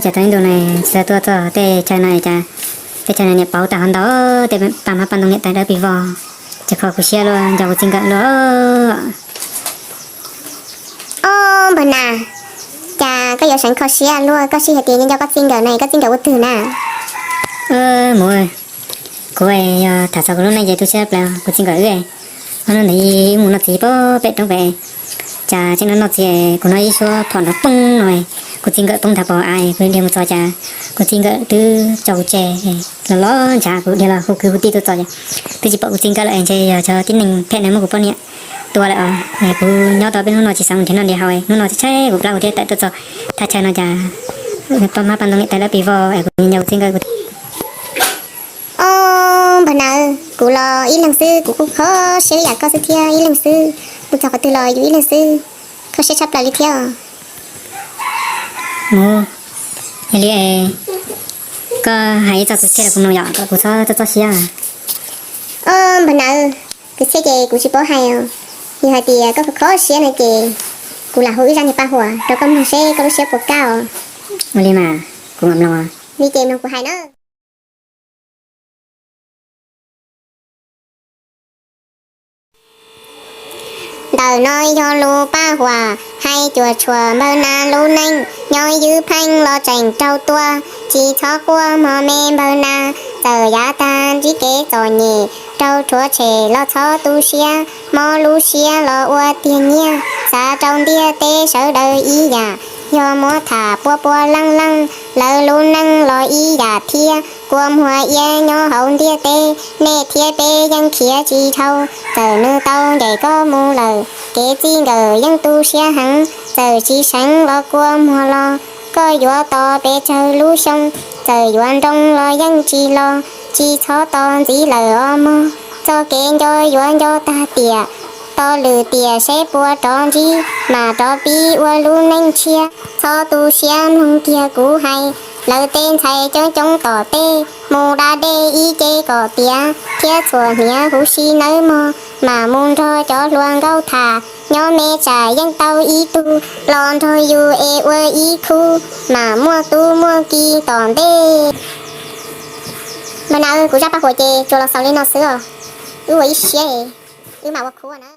Ces tau ib ntus no tsis tuaj txog tej chaw no cas tej chaw no niam pauv tag ho ntau, tej paj hmab paj ntoo niam tais dawb pes vog, ces kho kuv siab luaj, nco kuv txij nkawm luaj. Ob npawg Nas, cas koj yuav seev kho siab luaj, koj sij hais tias nco koj txij nkawm no, koj txij nkawm ua twg na? Muv, kuv yog tham txog kuv lub neej ces tu siab plaws kuv txij nkawm wb. Ob hnub ntawd wb mus noj txiv pem roob pem, cas tseem noj noj txiv kuv hnov ib suab phom nrov poob no, kuv txij nkawm poob nthav pos av, kuv dhia mus txog cas kuv txij nkawm twb tso kuv tseg los los ntshav, kuv dhia los hu kwv hu tij tuaj txog ces twb tsis pom kuv txij nkawm lawm, ntshe yog cov tib neeg phem no muab kuv poj niam tua lawm os. Kuv nyob tau peb hnub no tsis xav mus nrhiav noj nrhiav haus, hnub no tsis tshaib kuv plab kuv thiaj tawm tuaj txog thaj chaw no cas paj hmab paj ntoo niam tais dawb pes vog es kuv nco kuv txij nkawm kuv. Ob npawg Nas, kuv los ib leeg xwb, kuv kuj kho siab ib yam koj xwb thiab, ib leeg xwb, mus txog qhov twg los yus ib leeg xwb, kho siab tshaj plaws li thiab. Muv, yog li koj hais ib txoj kwv txhiaj rau kuv mloog yom, kom kuv txhob txob txob siab. Ob npawg Nas, kwv txhiaj ces kuv tsis paub hais os. Yog hais tias koj kho siab no ces kuv lam hu ib zaj niag paj huam rau koj mloog seb koj lub siab puas kaj os. Ua li mas kuv mam mloog. Li ces mloog kuv hais na. Ntawm no yog lub paj huam hais cuam tshuam npawg Nas lub neej, nyob ywb pheej los tseem raug tua, tsis txhob quaj mog me npawg Nas, txawm yav tag ntsib kev txom nyem, raug rhuav tshem los txhob tu siab, mob lub siab los ua tiag nyiaj, xav rau ntiaj teb sawv daws ib yam, yog muab tham pua pua leej leej, lawv lub neej los ib yam thiab, kua muag iab nyob hauv ntiaj teb, nej thiab peb yeej khiav tsis dhau, txawm nws tau ncaim koj mus lawm, kev txij nkawm yeej tu siab heev, txawm tsis seev los kua muag los, koj yuav tos pes tsawg lub xyoo, txawm yuav nroo los yeej tsis los, tsis txhob tos ntxiv lawm os mog, txoj kev nco yuav nco tag tiam, tos lwm tiam seb puas rov ntsib, mam rov pib ua lub neej tshiab, txhob tu siab mloog kiag kuv hais, lawv tej ntxhais coob coob tom tej, mus da dej ib ce kom tiav, thiab txhuam hniav huv si nawb mog, mam mus nrog cov hluas nkauj tham, nyob me tsam yeej tau ib tug, los nrog yus es ua ib khub, mam muaj tub muaj ki tom ntej. Npawg Nas, kuv zaj paj huam ces tsuas los xaus li no xwb os, wb ua ib siab, wb mam ua khub na.